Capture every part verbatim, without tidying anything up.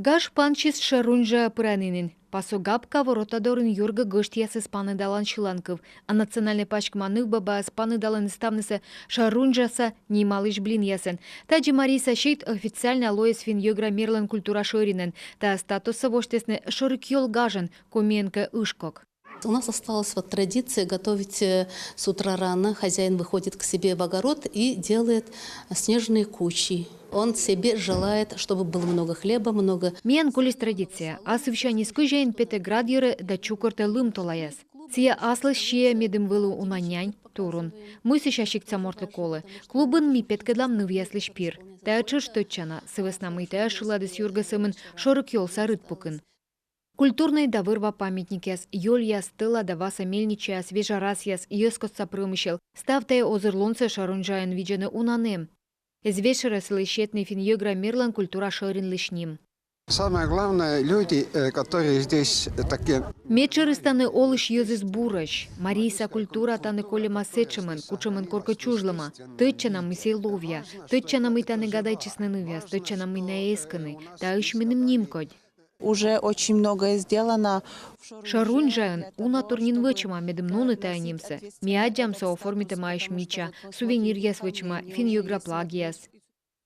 Гаж пансис шӧруньжа пыранінын. Пасогапка ворота дорын юргӧ гӧсьтъясӧс паныдалан сьыланкыв. А национальнӧй паськӧма нывбабаяс паныдалӧны ставнысӧ шӧруньжаса нималысь блинъясӧн. Тадзи Мариса сикт официальнӧ лоис финн-йӧгра мерлӧн культура шӧринӧн. Тайӧ статуссӧ восьтісны шӧрикйӧл гажӧн, комиӧн кӧ, ышкок. У нас осталась вот традиция готовить э, с утра рано. Хозяин выходит к себе в огород и делает снежные кучи. Он себе желает, чтобы было много хлеба, много... Миян колис традиция. Асывсяньыс кӧзяин петӧ град йӧрӧ да чукӧртӧ лым толаяс. Сійӧ аслыс сиӧ, медым вӧлі уна нянь, турун. Мый сэсся сиктса мортлы колӧ? Клубын ми петкӧдлам нывъяслысь пир. Тайӧ тшӧтш тӧдчана, сы вӧсна мый тайӧ шыладыс юргӧ сӧмын шӧрикйӧлса рытпукын. Культурнӧй да вӧр-ва памятникъяс, ёльяс, тӧла да васа мельничаяс, вежарасъяс, йӧзкостса промысел. Став тайӧ озырлунсӧ шӧруньжаӧн видзӧны уна нэм. Эз вежсэрӧ сылы сетны финн-йӧгра мерлӧн культура шӧринлысь ним. Самое главное, люди, э, которые здесь такие... Медшӧрыс, тані олысь йӧзыс бурӧсь. Мариса культура тані кольӧма сэтшӧмӧн, кутшӧмӧн коркӧ чужлӧма. Тӧдчана, мый сійӧ ловъя. Тӧдчана, мый тані гадайтчисны нывъяс. Тӧдчана, мый найӧ эскӧны. Таысь меным нимкодь. Уже очень многое сделано. Шӧруньжаын унатор нин вӧчӧма, медым нуны тайӧ нимсӧ. Ми аддзам, со оформитӧмаӧсь мича, сувениръяс вӧчӧма, финн-йӧгра плагъяс.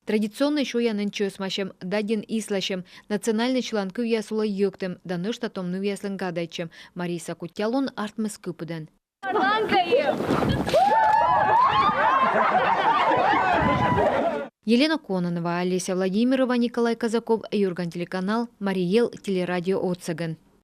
Традиционнӧй сёянӧн чӧсмасьӧм, даддьӧн исласьӧм, национальнӧй сьыланкывъяс улӧ йӧктӧм да нӧшта том нывъяслӧн гадайтчӧм. Мариса кутялун артмис кыпыдӧн. Елена Кононова, Олеся Владимирова, Николай Казаков, Юрган телеканал, Марий Эл телерадио отсӧгӧн.